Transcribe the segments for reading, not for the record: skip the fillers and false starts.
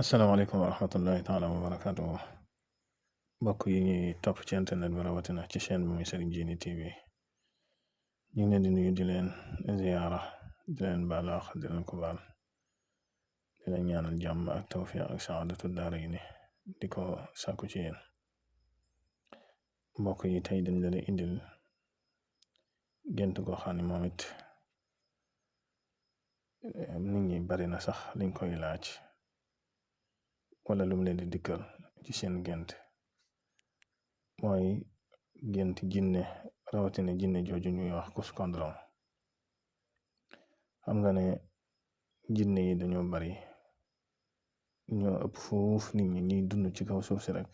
asalaamaaleykum wa rahmatullahi taala wa barakaatu mbokk yi ñuy topp ci internet bi rawatina ci chaîne bi muy Serigne Djily TV ñu ngi leen di nuyu di leen ziyaara di leen baal wax di leen ko baal di leen ñaanal jàmm ak tawfiq ak saadatu daarayni di ko sàkku ci yéen mbokk yi tey dañ leen indil gént goo xam ne moom it nit ñi bari na sax liñ koy laaj wala lum leen di dikkal ci seen gént mooy gént jinne rawatina jinne jooju ñuy wax kuskondron. xam nga ne jinne yi dañoo bari, ñoo ëpp foofu nit ñi ñuy dund ci kaw suuf si rek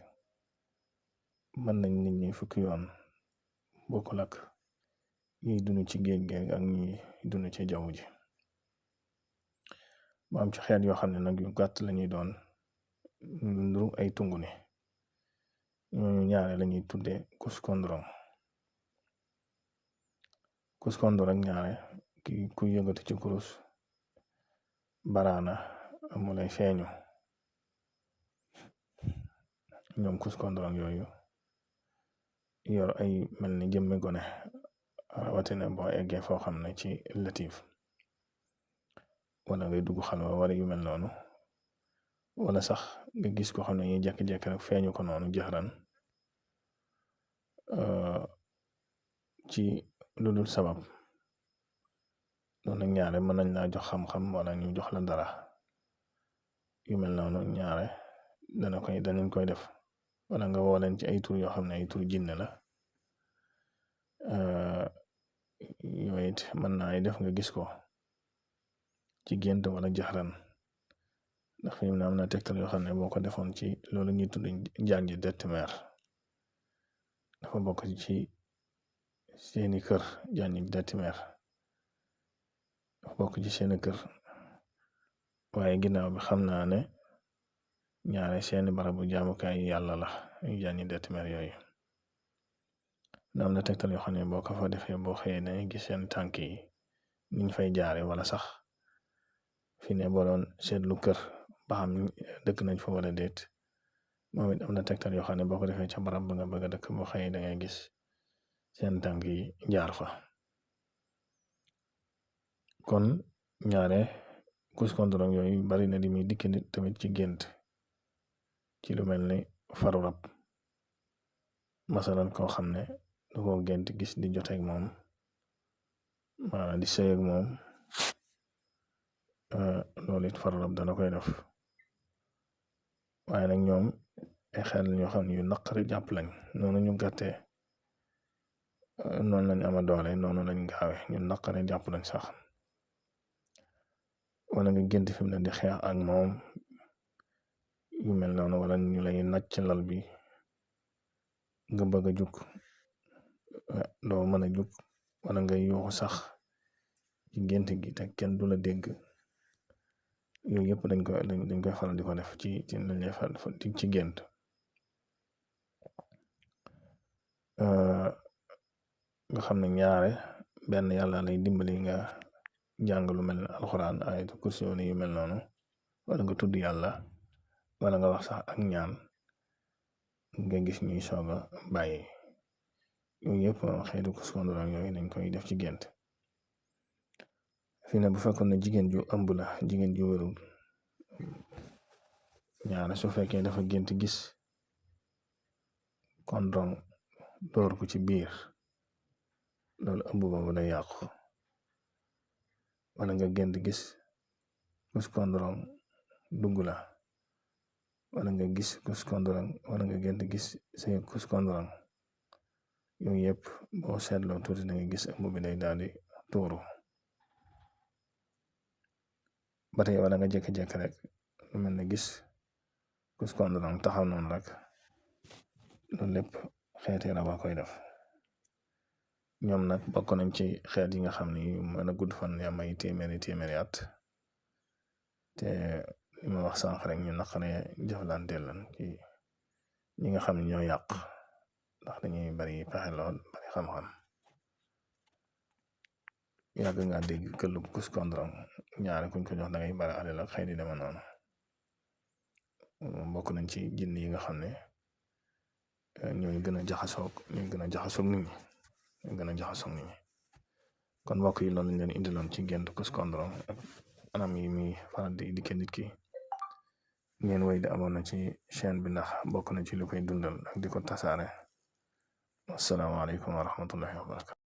mën nañ nit ñi fukki yoon bokkul ak ñuy dund ci géej géej ak ñuy dund ci jaww ji. mu am ci xeet yoo xam ne nag yu gàtt lañuy doon nuru ay tungu ne ñooñu ñaare lañuy tudde kuskondron. Kuskondron ñaare ku yëngatu ci kurus baraana mu lay feeñu. ñoom kuskondron yooyu yor ay mel ni jëmmi gone rawatina boo eggee foo xam ne ci latif wala ngay dugg xalwa wala yu mel noonu, wala sax nga gis ko xam ne ñuy jekki-jekki rek feeñu ko noonu jaxran ci lu dul sabab. noonu ñaare mën nañ laa jox xam-xam wala ñu jox la dara yu mel noonu ñaare danañ koy def, wala nga woo leen ci ay tur yoo xam ne ay tur jinne la. yooyu it mën naa def nga gis ko ci gént wala jaxran, ndax fi mu ne am na tegtal yoo xam ne boo ko defoon ci loolu ñuy tudd njàngi detmer dafa bokk ci seeni kër. njàngi detmer dafa bokk ci seeni kër, waaye ginnaaw bi xam naa ne ñaare seeni barabu jaamukaay yàlla la njàngi detmer yooyu. am na tegtal yoo xam ne boo ko fa defee boo xëyee ne gis seen tànk yi niñ fay jaare, wala sax fi ne boo doon seetlu kër ba xam dëkk nañ fa wala déet, moom it am na tegtal yoo xam ne boo ko defee ca barab ba nga bëgg a dëkk boo xëyee da ngay gis seen tànk yi jaar fa. kon ñaare kuskondron yooyu bari na di muy dikk nit tamit ci gént ci lu mel ni faru rab. masalan koo xam ne du ko gént gis di joteeg moom maanaam di sëy ak moom, loolu it faru rab dana koy def. waaye nag ñoom ay xel ñoo xam ne yu naqari jàpp lañ, noonu ñu gàttee noonu lañ ama doole, noonu lañ gaawe, ñu naqari jàpp lañ sax. wala nga gént fi mu ne di xeex ak moom yu mel noonu, wala ñu lay nacc ci lal bi nga bëgg a jug doo mën a jug, wala nga yuuxu sax ci gént gi te kenn du la dégg. yooyu yëpp dañ koy faral di ko def ci lañ lay faral ci gént. nga xam ne ñaare benn yàlla lay dimbali nga jàng lu mel ne alxuraan ayatu kursi yu mel noonu, wala nga tudd yàlla, wala nga wax sax ak ñaan nga gis ñuy soog a bàyyi. yooyu yëpp xeetu kuskondron yooyu dañ koy def ci gént. fi ne bu fekkoon ne jigéen ju ëmb la, jigéen ju wérul, ñaare su fekkee dafa gént gis kondron door ko ci biir, loolu ëmb boobu day yàqu. wala nga gént gis kuskondron dugg la, wala nga gis kuskondron, wala nga gént gis say kuskondron, yooyu yëpp boo seetloo tuuti da nga gis ëmb bi day daal di tuuru. ba tey wala nga jékki-jékki rek lu mel ne gis kuskondron taxaw noonu rek, loolu lépp xeeti rab a koy def. ñoom nag bokk nañ ci xeet yi nga xam ne mën a gudd fan yam ay téeméeri at, te li ma wax sànq rek ñu naqaree jëflanteel lan ci ñi nga xam ne ñoo yàq, ndax dañuy bari pexe lool, bari xam-xam. yàgg nga dégg këllu kuskondron ñaare kuñ ko jox da ngay bari alal ak xëy di dema noonu. bokk nañ ci jinn yi nga xam ne ñooy gën a jaxasoog nit ñi ñooy gën a jaxasoog nit ñi. kon mbokk yi loolu lañ leen indiloon ci gént kuskondorong ak anam yi muy faral di dikkee nit ki. ngeen woy di amoon na ci chaîne bi ndax bokk na ci lu koy dundal ak di ko tasaare. asalaamaaleykum wa rahmatullahi wa barakatu.